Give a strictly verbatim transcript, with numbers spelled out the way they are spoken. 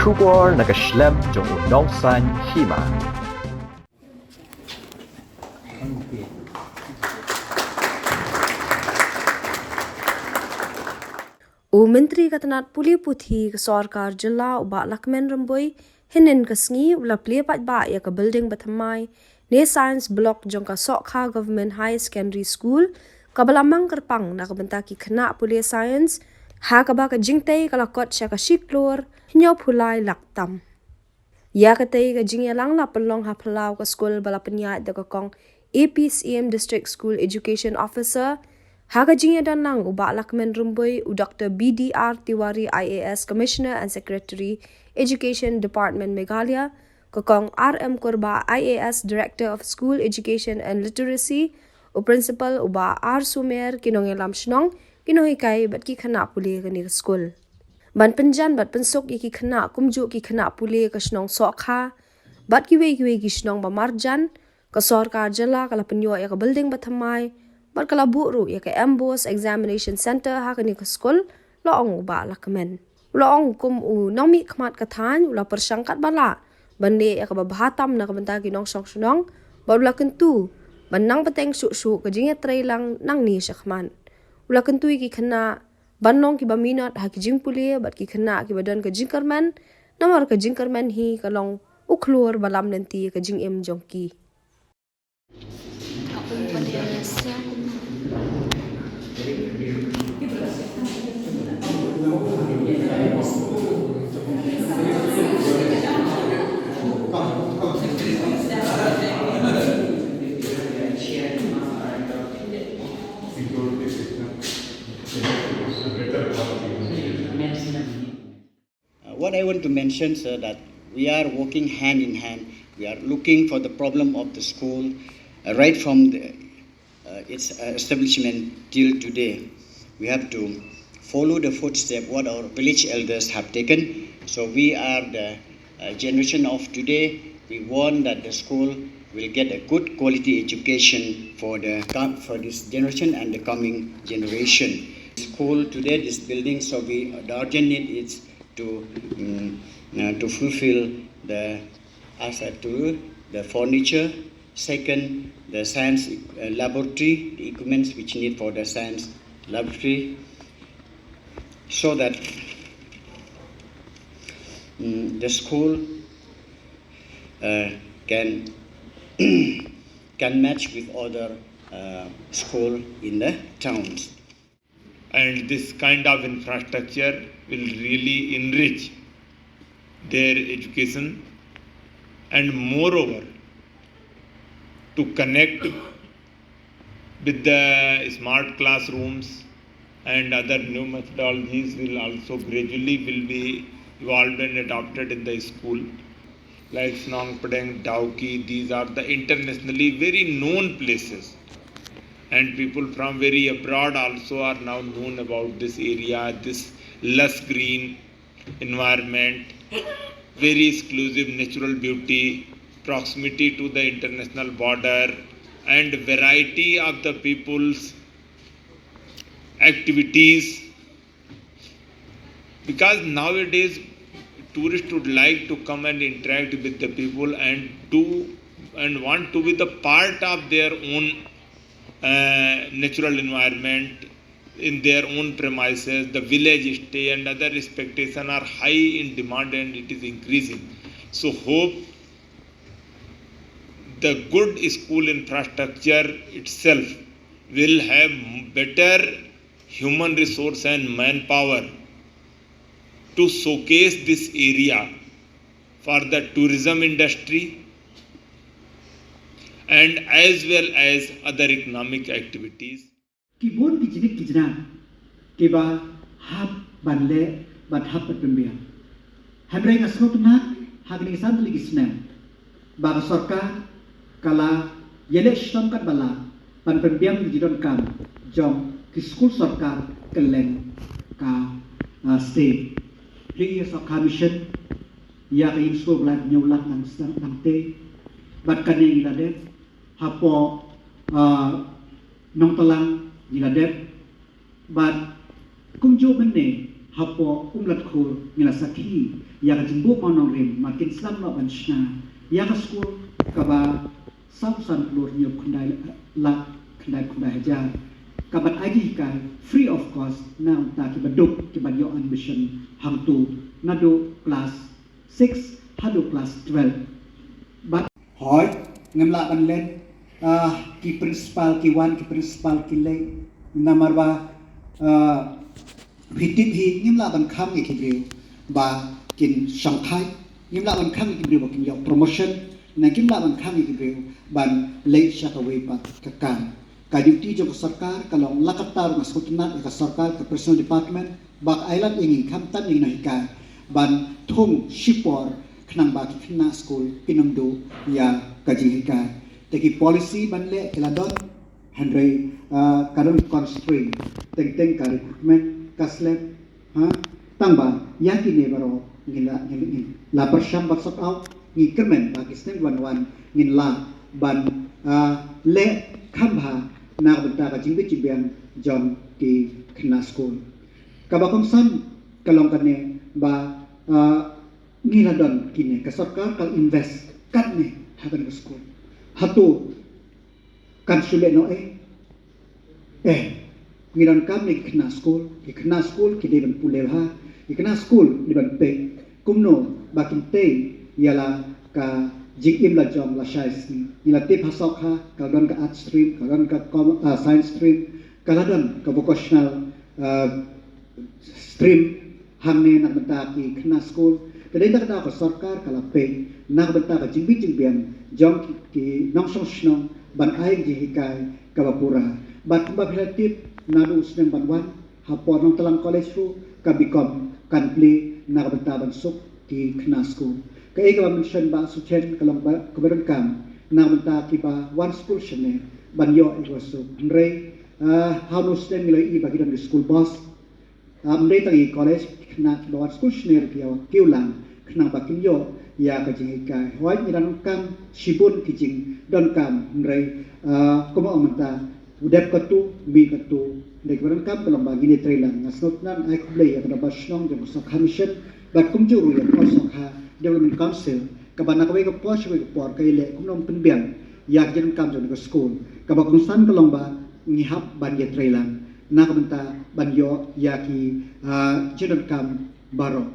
Khubor na ka shlem jong u nongsan hima. U Myntri ka tnat pule puthi ka sorkar jylla u Bah Lahkmen Rymbui, hynnin ka sngi u la plie paidbah ïa ka building bathymmai ne science block jong ka Sohkha Government Higher Secondary School, kaba la mang kyrpang na ka bynta ki khynnah pule science, ha kaba ka jingtei ka la kot sha ka shi klur hynñiewphew lai lak tam. Ïa katei ka jingïalang la pynlong ha phyllaw ka skul ba la pynïaid da ka kong A P C M District School Education Officer. Ha ka jingïadon lang u Bah Lahkmen Rymbui, u Doctor B D R Tiwari I A S, Commissioner and Secretary, Education Department, Meghalaya, ka kong R M Kurbah I A S, Director of School Education and Literacy, u Principal u Bah R Sumer, ki nongïalam shnong, ki nonghikai bad ki khynnah pule kane ka skul. Ban pynjan bad pynsuk ïa ki khynnah kumjuh ki khynnah pule ka shnong Sohkha bad kiwei kiwei ki shnong ba marjan, ka sorkar jylla ka la pynïoh ïa ka building bathymmai bad ka la buh ruh ïa ka MBOSE Examination Centre ha kane ka skul, la ong u Bah Lahkmen. U la ong kum u nongmihkhmat ka thaiñ u la pyrshang katba lah ban leh ïa kaba bha tam na ka bynta ki nongshong shnong bad u la kyntu ban nang bteng shuh shuh ka jingïatreilang nangne shakhmat. U la kyntu ïa ki khynnah ban long kiba minot ha ki jingpule bad ki khynnah kiba don ka jingkyrmen, namar ka jingkyrmen hi ka long u khlur ba lam lynti ka jingim jong ki. Uh, what I want to mention, sir, that we are working hand in hand. We are looking for the problem of the school, uh, right from the, uh, its, uh, establishment till today. We have to follow the footstep what our village elders have taken. So we are the, uh, generation of today. We want that the school will get a good quality education for the com-, for this generation and the coming generation. School today, this building, so we, the urgent need is to, mm, uh, to fulfill the, as I told you, the furniture. Second, the science, uh, laboratory, the equipments which need for the science laboratory, so that, mm, the school, uh, can, can match with other, uh, school in the towns. And this kind of infrastructure will really enrich their education, and moreover, to connect with the smart classrooms and other new methodologies will also gradually will be evolved and adopted in the school. Like Shnong Pdeng, Dawki, these are the internationally very known places. And people from very abroad also are now known about this area, this lush green environment, very exclusive natural beauty, proximity to the international border, and variety of the people's activities. Because nowadays, tourists would like to come and interact with the people and do and want to be the part of their own, uh, natural environment in their own premises. The village stay and other expectations are high in demand, and it is increasing. So hope the good school infrastructure itself will have better human resource and manpower to showcase this area for the tourism industry and as well as other economic activities. Ki bun ki jinik ki jnat kiba hap ban leh bad hap ban pynbiang. Hynrei nga sngewtynnat ha kine ki san tylli ki snem ba ka sorkar ka la ïaleh shitom katba lah ban pynbiang ki jingdonkam jong ki skul sorkar kylleng ka, ah, state. Ri ïa Sohkha Mission, ïa ka ïing skul ba lai hynñiew lak nang sdang nangtei. Bad kane ngi la dep hapoh, ah, Nongtlang ngi la dep. Bad kumjuh mynne Hapoh Umlatkhur ngi la sakhi ïa ka jingbuh mawnongrim, ma kin sdang noh ban shna ïa ka skul kaba saw san klur hynñiew khyndai lak khyndai khyndai hajar, kaban ai jinghikai free of cost na bynta kiba duk kiban ïoh admission hangto naduh class six haduh class twelve. Bad hooid, ngim lah ban leh, ah, ki principal ki wan, ki principal ki leit, namar ba, ah, phi tip hi, ngim lah ban khang ïa ki briew ba kin shongthait, ngim lah ban khang ïa ki briew ba kin ïoh promotion, ne ngim lah ban khang ïa ki briew ban leit sha kawei pat ka kam. Ka duty jong ka sorkar ka long, la katta ruh nga sngewtynnat ïa ka sorkar, ka personnel department, ba ka ai lad ïa ngi, khamtam ïa ngi nonghikai, ban thung shipor khnang ba ki khynnah skul kin ym duh ïa ka jinghikai. Te ki policy ban leh ki la don, hynrei, ah, ka don constraint, teng teng ka recruitment ka slem, ha, tang ba ïa kine baroh ngi la, ngi la, ngi la pyrshang ban sort out, ngi kyrmen ba ki snem wan wan ngin lah ban, ah, leh kham bha na ka bynta ka jingbit jingbiang jong ki khynnah skul. Kaba kongsan ka long kane ba, ah, ngi la don kine, ka sorkar ka invest katne ha kane ka skul. Hato kan shu leh noh eh? Eh, ngi donkam ïa ki khynnah skul, ki khynnah skul ki dei ban pule bha, ki khynnah skul dei ban peit kumno ba kin tei ïa la ka jingim la jong lashai sngi. Ngi la tip ha Sohkha ka la don ka art stream, ka la don ka com-, ah, science stream, ka la don ka vocational, ah, stream hangne na ka bynta ki khynnah skul. Te dei na ka daw ka sorkar ka la peit na ka bynta ka jingbit jingbiang jong ki, ki nongshong shnong ban ai jinghikai kaba pura. Bad kumba phi la tip, naduh u snem ban wan, hapoh Nongtlang College ruh ka BCom kan plie na ka bynta ban suk ki khynnah skul. Kaei kaba mention Bah Suchen ka long ba, kaba donkam na ka bynta kiba wan skul shane ban ïoh ïa ka suk. Hynrei, ah, ha une u snem ngi la ïohi ba ki don ki school bus. Ah, ym dei tang ïa ki college, ki khynnah kiba wan skul shane ruh ki ïa kiew lang khnang ba kin ïoh ïa ka jinghikai. Hooid, ngi donkam shibun ki jingdonkam, hynrei, ah, kumba ong mynta, u dep katto, mih katto, hynrei kaba donkam ka long ba ngin ïatreilang. Nga sngewtynnat, ai khublei ïa ka Dorbar Shnong jong ka Sohkha Mission bad kumjuh ruh ïa ka Sohkha Development Council, kaba na kawei ka por sha kawei ka por ka ïaleh kumno ban pynbiang ïa ka jingdonkam jong ka skul. Kaba kongsan ka long ba ngi hap ban ïatreilang na ka bynta ban ïoh ïa ki, ah, jingdonkam baroh.